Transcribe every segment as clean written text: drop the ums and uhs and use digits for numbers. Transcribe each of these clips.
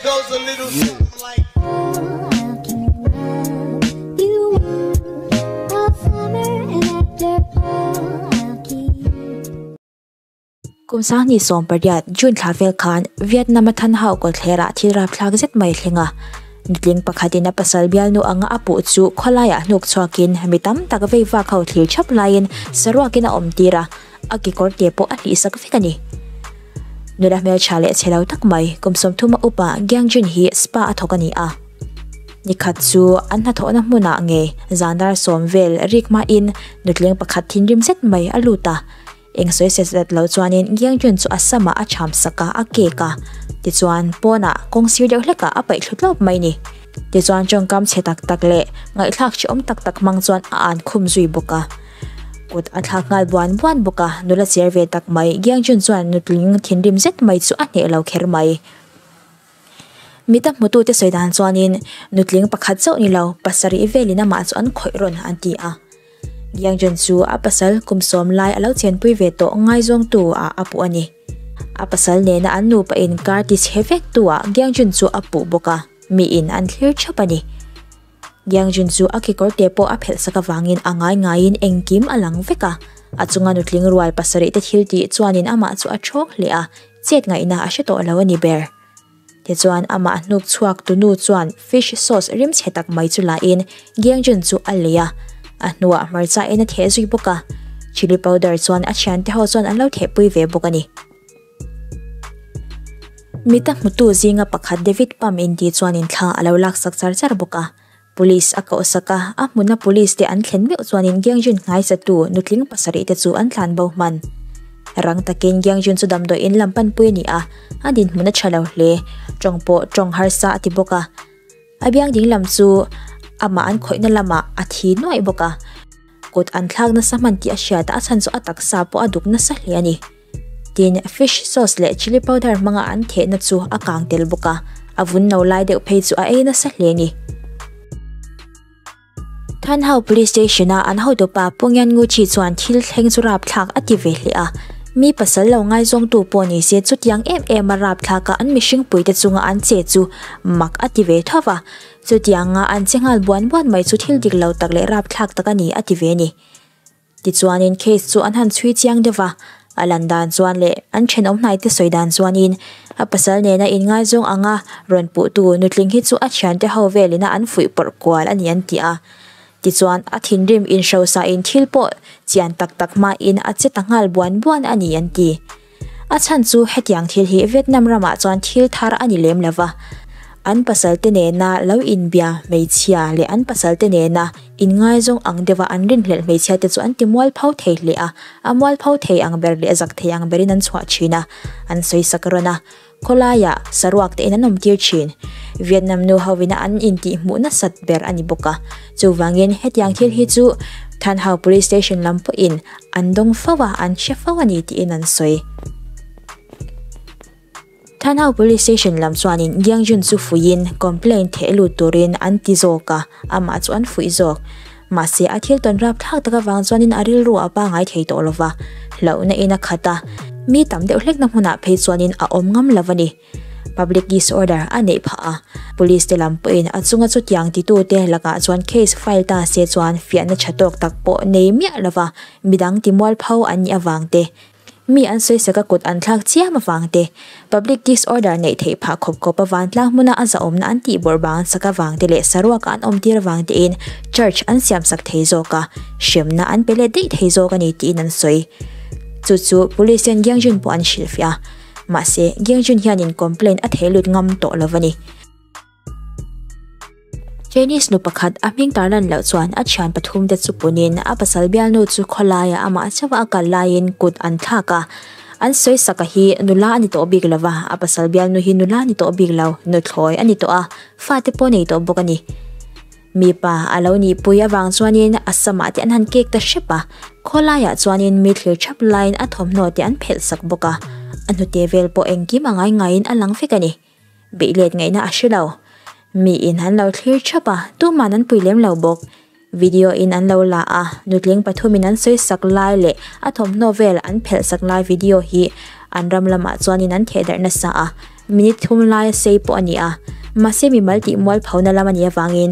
goes a little something like. Kum 2018 June thla vel khan Vietnam-a Thanh Hau kawtthlerah thil rapthlak zet mai thleng a. Nutling pakhatin a pasal bialnu anga a puh chu khawlaiah hnuk chhuakin mi tam tak vei vak ho thlir thap laiin saruakin a awm tir a, a kekawr te pawh a hlihsak vek a ni. Nula hmeltha leh chhe lo tak mai kum 30 a upa Giang Jun hi spa a thawk a ni a. Nikhat chu an hnathawhna hmunah nge zan dar sawm vel rik hmain nutling pakhat thinrim zet mai a lut a. Eng sawi set zet lo chuanin Giang Jun chu a samah a cham sak a, a kek a. Tichuan, pawnah kawng sir deuh hlekah a paih thlu tlawp mai ni. Tichuan tawngkam chhe tak tak leh ngaihthlak hrehawm tak tak hmang chuan a an khum zui bawk a. Kut a thlak nghal buan buan bawk a, nula cher ve tak mai Giang Jun chuan nutling thinrim zet mai chu a hneh lo kher mai. Mita hmutute sawi dan chuanin nutling pakhat chauh ni lo, pasarih velin amah chu an khawih rawn an ti a. Giang Jun chu a pasal kum sawm lai a lo chenpui ve tawh ngaizawngtu ah a puh a ni. A pasal nena an nupa inkar ti chhe vek tu ah Giang Jun chu a puh bawk a, miin an thlir thap a ni. Giang Jun chu a kekawr te pawh a phelh sak avangin a ngai ngaiin engkim a lang vek a, a chunga nutling rual pasarih te thil tih chuanin amah chu a thawk hle a, chet ngaihna a hre tawh lo a ni ber. Tichuan amah hnuk chhuak tu nu chuan fish sauce rim chhe tak mai chu la in Giang Jun chu a lei a, a hnuah hmarcha in a theh zui bawk a, chilli powder chuan a thiante ho chuan an lo theh pui ve bawk a ni. Mita hmutu zinga pakhat David Pam inti chuanin thla a lo laksak char char bawk a, Police a koh sak a, a hmuna police te an thlen meuh chuanin Giangjun nghaisatu nutling pasarih te chu an thlan bo hman. Rang takin Giangjun chu damdawi in lam panpui a ni a, a dinhmun a tha lo hle, tawng pawh tawng harsa a ti bawk a. A biang ding lam chu amah an khawihna lamah a thi nuaih bawk a, kut an thlak nasa hman tih a hriat a, a chhan chu a taksa pawh a duk nasa hle a ni. Tin, fish sauce leh chilli powder hmanga an thehna chu a kang tel bawk a, a vun no lai deuh phei chu a ei nasa hle a ni. Thanhau Police Station-a an hotupa Pu Ngian Ngu Chi chuan thil thleng chu rapthlak a ti ve hle a, mi pasal lo ngaizawngtu pawh ni se chutiang em em a rapthlaka an mihring puite chunga an che chu mak a ti ve tho va, chutianga an che nghal buan buan mai chu thil dik lo tak leh rapthlak tak a ni a ti ve a ni. Tichuanin case chu an han chhui chiang deuh va, a lan dan chuan leh an thenawm hnaite sawi dan chuanin a pasal nena inngaizawng anga rawn puhtu nutling hi chu a thiante ho velina an fuih pawrh kual a ni an ti a. Tichuan a thinrim inhrosain thil pawh chian tak tak hmain a che ta nghal buan buan a ni an ti. A chhan chu hetiang thil hi Vietnam ramah chuan thil thar a ni lem lo va, an pasalte nena lo inbia hmeichhia leh an pasalte nena inngaizawng ang deuha an rinhlelh hmeichhiate chu an ti mualpho thei hle a, a mualpho thei ang ber leh a zak thei ang berin an chhuah thin a, an sawisak rawn a, khawlaiah saruak tein an awmtir thin. Vietnam nu hovina an intihhmuh nasat ber a ni bawk a, chuvangin hetiang thil hi chu Thanh Hau Police Station lam pawhin an dawng fo a, an hre fo a ni tiin an sawi. Thanh Hau Police Station lam chuanin Giang Jun chu fuihin complaint theh lut turin an ti zawk a, amah chu an fuih zawk. Mahse a thil tawn rap thlak tak avang chuanin a rilru a pangai thei tawh lova, hlauhna in a khat a, mi tam deuh hlekna hmunah phei chuanin a awm ngam lo a ni. Public disorder a neih phah a, police te lam pawhin a chunga chutiang titute lakah chuan case file ta se chuan fiahna tha tawk tak pawh nei miah lova midang timualpho an nih avang te, mi an sawisak a kut an thlak chiam avang te, public disorder neih theih phah khawp khawp a vantlang hmuna a zahawmna an tih bawrh bang sak avang te leh saruaka an awmtir avang tein charge an siamsak thei zawk a, hremna an pe let daih thei zawk a ni tiin an sawi. Chu chu police hian Gyangjun pawh an hrilhfiah a. Mahse, Gyeongjun hianin complaint a thei lut ngam tawh lo a ni. Chinese nu pakhat a hming tarlan loh chuan a thian pathum te chu punin a pasal bialnu chu khawlaia amah chauha a kal laiin kut an thlak a. An sawi saka hi nula a ni tawh bik lo va, a pasal bialnu hi nula a ni tawh bik lo, nuthlawi a ni tawh a, fate pawh nei tawh bawk a ni. Mipa a lo nihpui avang chuanin a samah te an han kek ta hrep a, khawlaiah chuanin mi thlir thap laiin a thawmhnaw te an phelh sak bawk a, a hnute vel pawh engkim a ngai ngaiin a lang vek a ni. Beih let ngaihna a hre lo. Miin an lo thlir thap a, tuman an pui lem lo bawk. Video in an lo la a, nutling pathumin an sawi sak lai leh a thawmhnaw vel an phelh sak lai video hi an ram lamah chuanin an thehdarh nasa a. Minute thum laia sei pawh a ni a, mahse mimal tih mualphona lam a nih avangin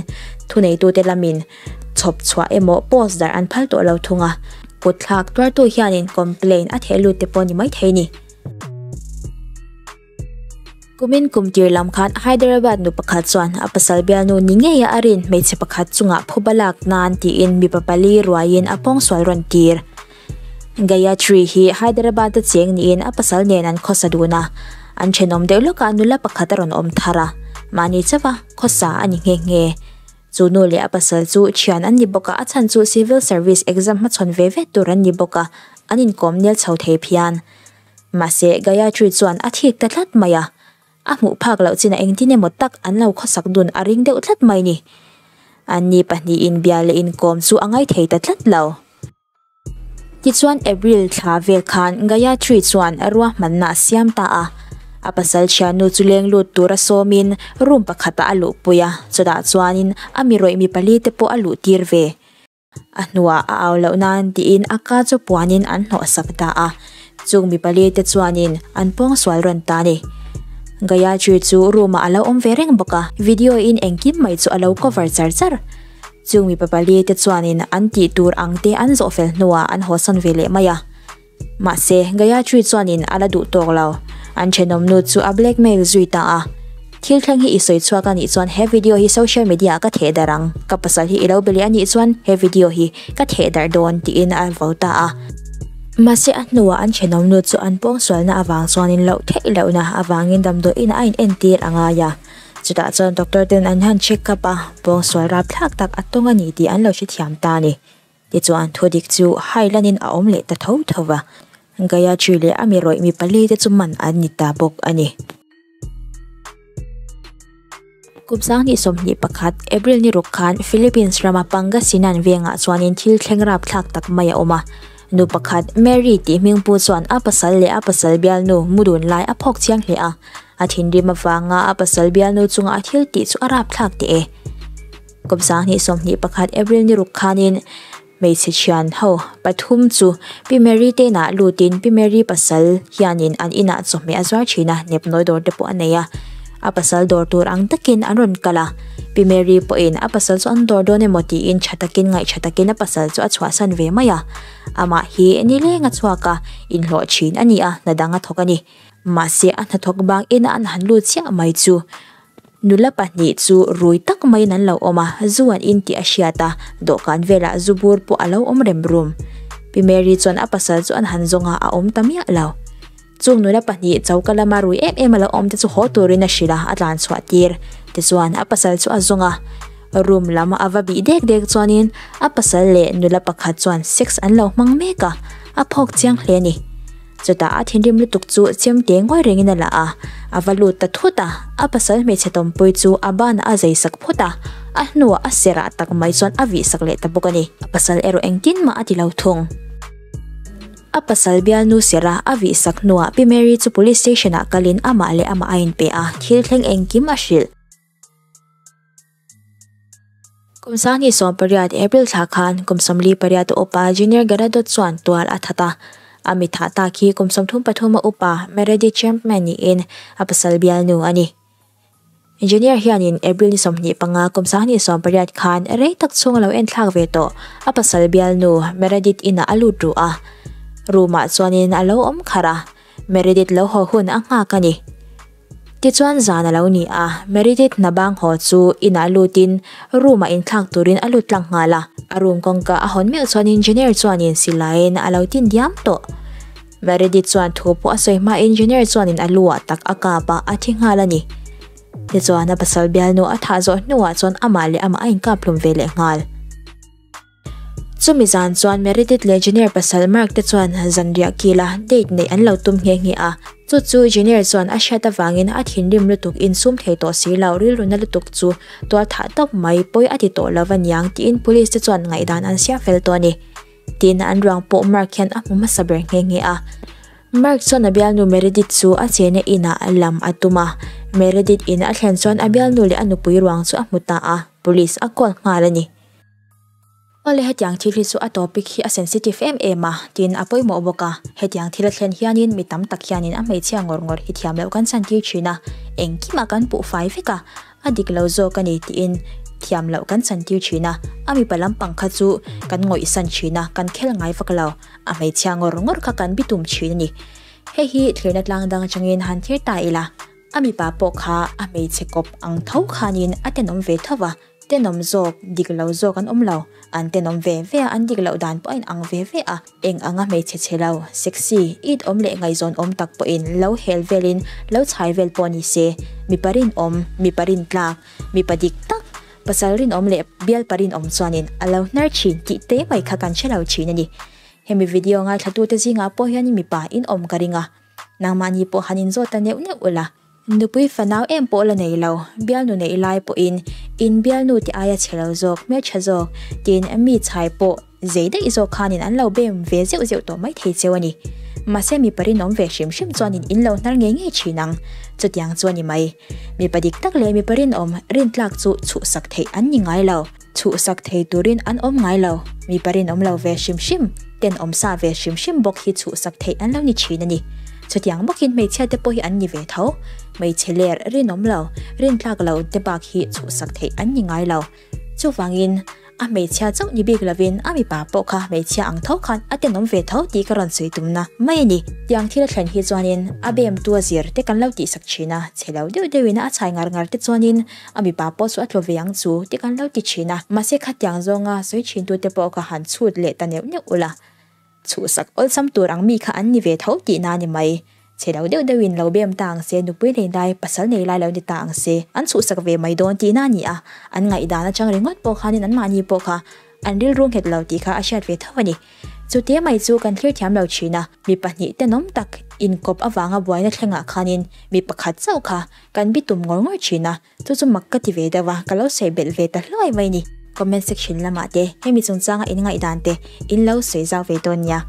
thuneitute lamin chhawp chhuah emaw post darh an phal tawh lo thung a, kutthlak tuartu hianin complaint a theh lut te pawh a ni maithei a ni. Kumin kum tir lam khan Hyderabad nu pakhat chuan a pasal bialnu ni ngeia a rin hmeichhe pakhat chungah phuba lak nan tiin mipa pali ruaiin a pawngsual rawn tir. Gayatri hi Hyderabad a cheng niin a pasal nen an khawsa dun a, an thenawm deuh lawkah nula pakhat a rawn awm thar a, mahni chauha khawsa a ni nghe nghe. Chu nu leh a pasal chu thian an ni bawk a, a chhan chu civil service exam hmachhawn ve ve tur an ni bawk a, an inkawm nel chho thei phian. Mahse, Gayatri chuan a thik ta tlat mai a, a hmuh phak loh chin a engtin emaw tak an lo khawsak dun a ring deuh tlat mai ni. Anni pahnihin bia leh inkawm chu a ngaithei ta tlat lo. Tichuan April thla vel khan Gayatri chuan ruahmanna a siam ta a, a pasal thiannu chu leng lut tura sawmin room pakhatah a luhpui a, chutah chuanin a mi rawih mi pali te pawh a luh tir ve. A hnuah a au loh nan tiin a ka chu puanin an hnawhsak ta a, chung mi pali te chuanin an pawngsual rawn ta a ni. Gayatri chu room ah a lo awm ve reng bawk a, video in engkim mai chu a lo cover char char. Chung mipa pali te chuanin an tih tur ang te an zawh fel hnuah an hawsan ve leh mai a. Mahse, Gayatri chuanin a la duh tawk lo. An thenawm nu chu a blackmail zui ta a. Thil thleng hi i sawi chhuak a nih chuan he video hi social media ah ka theh darh ang, ka pasal hi i lo be leh a nih chuan he video hi ka theh darh dawn tiin a vo ta a. Mahse, a hnuah an thenawm nu chu an pawngsualna avang chuanin loh theih lohna avangin damdawiin a inentir a ngai a. Chutah chuan doctor ten an han check up a, pawngsual rapthlak tak a tawng a ni tih an lo hrethiam ta a ni. Tichuan thudik chu hailanin a awm leh ta tho tho va, Gayatri leh a mi rawih mi pali te chu man an ni ta bawk a ni. Kum 2021, April ni ruk khan Philippines rama Pangasinan vengah chuanin thil thleng rapthlak tak mai a awm a. Nu pakhat, Mary tih hmingpu chuan a pasal leh a pasal bialnu mu dun lai a phawk chiang hle a. A thinrim avanga a pasal bialnu chunga a thil tih chu a rapthlak teh e. Kum 2021 April ni ruk khanin hmeichhe thian ho pathum chu Pi Mary te inah lutin Pi Mary pasal hianin an inah chawhmeh a zuar thin a, nepnawi dawr te pawh a nei a. A pasal dawr tur ang takin an rawn kal a, Pi Mary pawhin a pasal chu an dawr dawn emaw tiin tha takin ngaih tha takin a pasal chu a chhuahsan ve mai a. Amah hi nileng a chhuak a, inhlawh thin a ni a, hna dang a thawk a ni. Mahse a hnathawk bang ina an han lut chiah mai chu nula pahnih chu rui tak maiin an lo awm a, zu an in tih a hriat a, dawhkan velah zu bur pawh a lo awm rem rum. Pi Mary chuan a pasal chu an han zawng a, a awm ta miah lo. Chung nula pahnih choka lama rui em em a lo awm te chu haw turin a hrilh a, a tlan chhuah tir. Tichuan a pasal chu a zawng a, room lam a va bih dek dek chuanin a pasal leh nula pakhat chuan sex an lo hmang mek a, a phawk chiang hle a ni. Chutah a thinrim lutuk chu chemte ngawi rengin a la a, a va lut ta thut a, a pasal hmeichhe tawmpui chu a banah a zai sak phawt a, a hnuah a serah tak mai chuan a vih sak leh ta bawk a ni. A pasal erawh engtin mah a ti lo thung. A pasal bialnu serah a vih sak hnuah Pi Mary chu Police Station ah kalin amah leh amah a inpe a, thil thleng engkim a hrilh. Kum 2018 April thla khan kum 48 a upa Junior Garadot chuan tual a that a. A mi thah tak hi kum 33 a upa Meredith Champman niin a pasal bialnu a ni. Junior hianin April ni 25 kum 2018 khan rei tak chhung a lo enthlak ve tawh a pasal bialnu Meredith inah a lut ruh a. Room-ah chuanin a lo awm kharh a, Meredith lo haw hun a nghak a ni. Tichuan zan a lo ni a, Meredith hna bang haw chu inah lutin room-ah inthlak turin a lut tlang nghal a. A room kawngka a hawn meuh chuan engineer chuanin silaiin a lo tin diam tawh. Meredith chuan thu pawh a sawi hma engineer chuanin a lu ah tak a kap a, a thi nghal a ni. Tichuan a pasal bialnu a thah zawh hnuah chuan amah leh amah a inkap hlum ve leh nghal. Chumi zan chuan Meredith leh Junior pasal Mark te chuan zanriah kila date neih an lo tum nghe nghe a. Chu chu Junior chuan a hriat avangin a thinrim lutuk insum thei tawh si lo, rilru na lutuk chu tual thah tawp mai pawi a ti tawh lo va niang tiin police te chuan ngaihdan an siam fel tawh a ni. Tin, an ruang pawh Mark hian a hmu hmasa ber nghe nghe a. Mark chuan a bialnu Meredith chu a chena inah lam a tum a. Meredith in a thlen chuan a bialnu leh a nupui ruang chu a hmu ta a, police a call nghal a ni. Awle hetiang thil hi chu a topic hi a sensitive em em a, tin a pawimawh bawk a, hetiang thil a thlen hianin mi tam tak hianin a hmeichhia ngawr ngawr hi thiam loh kan chantir thin a, engkimah kan puh fai vek a, a dik lo zawk a ni tiin thiam loh kan chantir thin a, a mipa lampang kha chu kan ngawihsan thin a, kan khel ngai vak lo, a hmeichhia ngawr ngawr kha kan bitum thin a ni. Hei hi thlirna tlang dang atangin han thlir ta ila, a mipa pawh kha a hmeichhe kawp ang tho khanin a tenawm ve tho va, Tenawm zawk, dik lo zawk an awm lo. An tenawm ve ve a, an dik loh dan pawh a inang ve ve a. Eng anga hmeichhe chhe lo, sexy, it awm leh ngaihzawn awm tak pawhin lo hel velin lo chhai vel pawh ni se, mipa rinawm, mipa rintlak, mipa dik tak, pasal rinawm leh bialpa rinawm chuanin a lo hnar thin tih te mai kha kan hre lo thin a ni. Hemi video ngaithlatute zingah pawh hian mipa inawm ka ring a, nangmahni pawh han inzawt ta neuh neuh ula. Nupui fanau em pawh la nei lo, bialnu neih lai pawhin in bialnu te aia chhe lo zawk, hmeltha zawk, tin mi chhai pawh zei daih zawk khanin an lo bem ve zeuh zeuh tawh mai thei cheu a ni. Mahse mipa rinawm ve hrim hrim chuanin in lo hnar ngei ngei thin ang. Chutiang chu a ni mai. Mipa dik tak leh mipa rinawm rintlak chu chhuhsak theih an ni ngai lo. Chhuhsak thei turin an awm ngai lo. Mipa rinawm lo ve hrim hrim, tenawm sa ve hrim hrim bawk hi chhuhsak theih an lo ni thin a ni. Chutiang bawkin hmeichhia te pawh hi an ni ve tho. Hmeichhe ler rinawm lo, rintlak lo te bak hi chhuhsak theih an ni ngai lo. Chuvangin, a hmeichhia chauh ni bik lovin a mipa pawh kha hmeichhia ang tho khan a tenawm ve tho tih ka rawn sawi tumna mai a ni. Tiang thil a thlen hi chuanin a bemtu a zir te kan lo tihsak thin a, chhe lo deuh deuhin a chhai ngar ngar te chuanin A mipa pawh chu a tlaw ve ang chu ti kan lo ti thin a, mahse khatiang zawnga sawi thin tute pawh ka han chhut leh ta neuh neuh ula. Chhuhsak awlsam tur ang mi kha an ni ve tho tihna a ni mai. Chhe lo deuh deuhin lo bem ta ang se, nupui nei lai, pasal nei lai lo ni ta ang se, an chhuhsak ve mai dawn tihna a ni a, an ngaihdan atang ringawt pawh khanin anmahni pawh kha an rilru nghet lo tih kha a hriat ve tho a ni. Chute mai chu kan thlir thiam lo thin a, mi pahnih tenawm tak inkawp avanga buaina thlengah khanin mi pakhat chauh kha kan bitum ngawr ngawr thin a, chu chu mak ka ti ve deuh a, ka lo sawi belh ve ta hluai mai ni. Comment section lamah te hemi chungchanga in ngaihdan te in lo sawi zau ve dawn nia.